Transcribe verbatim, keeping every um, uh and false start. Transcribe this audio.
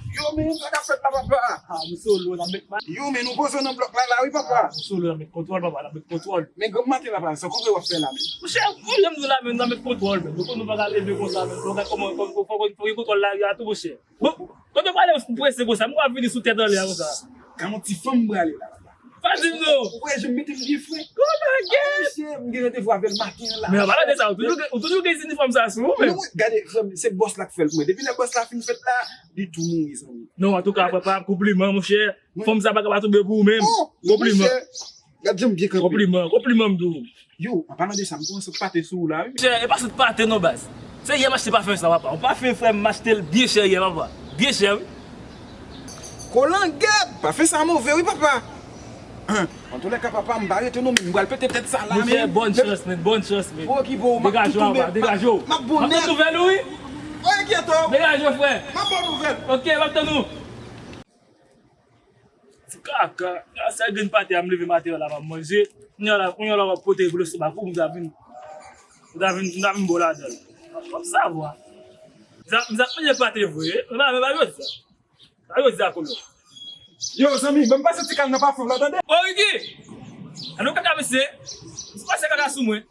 Yo, men, sa k ap fèt la, papa? Ah, m solo, n ap met ma- Yo, men, nou poze nan blòk la, la, wi, papa. Ah, m solo, n ap met kontwòl, papa, n ap met kontwòl. Men granm maten la, papa, sa w konn w ap fè la, men? Monchè, pwoblèm nou la, men, n ap met kontwòl, men. Nou konn nou pa ka leve konsa, men. Fò w gad kòman, fò, fò, fò, fò gen kontwòl lari a tou, monchè. Bon, kote w prale, ou prese konsa, m wè w ap vini sou tèt anlè a konsa. Ka yon ti fanm m prale la, papa. Pa di m non. Ou wè jan m mete m byen fre? Kòman gen? Monchè, m gen randevou avè l maten an la. Men an palan de sa, ou toujou gen, ou toujou gen zinifòm sa sou ou menm. Non, gade, frè m, se bòs la k fè l pou mwen. Depi lè bòs la fin fèt la, li tou mouri, zanmi. Non, antouka, papa, konpliman, monchè. Fanm sa pa ka pa tonbe pou ou menm. Oh, konpliman. Monchè, gad jan m byen kanpe. Konpliman, konpliman, m di w. Yo, an palan de sa, m gon sant pate sou ou la, wi. Monchè, e pa sant pate non, baz. Se yè m achte pafen sa, papa. Yon pafen, frè m, m achte l byen chè yè, papa. Byen chè, wi. Kolangèt! Pafen sa move, wi, papa. An, antoulèka, papa, m pa rete non, men m pral pete tèt sa la, men. Monchè, bòn chans, men, bòn chans, men. Pou okipe w, m ap tou tonbe. Degaje w, papa, degaje w. M ap bon nèt. M ap tann nouvèl ou, wi. Oye, kyeto. Degaje w, frè. M ap bon nouvèl. Ok, m ap tann ou. Ti kaka, sa grenn pate a m leve maten an la m ap manje. Kounye a la, kounye a la w ap pote gwo lestomak ou, m ta vin, m ta vin, m ta vin bo ladan l. W ap savwa. M ta, m ta manje pate vre, men pa, men pa jodi a. Pa jodi a, kolo. Yo, zanmi, ban m pase ti kal nan pafen w la, tande? O Ricky! An nou kaka mesye, m pase kaka sou mwen.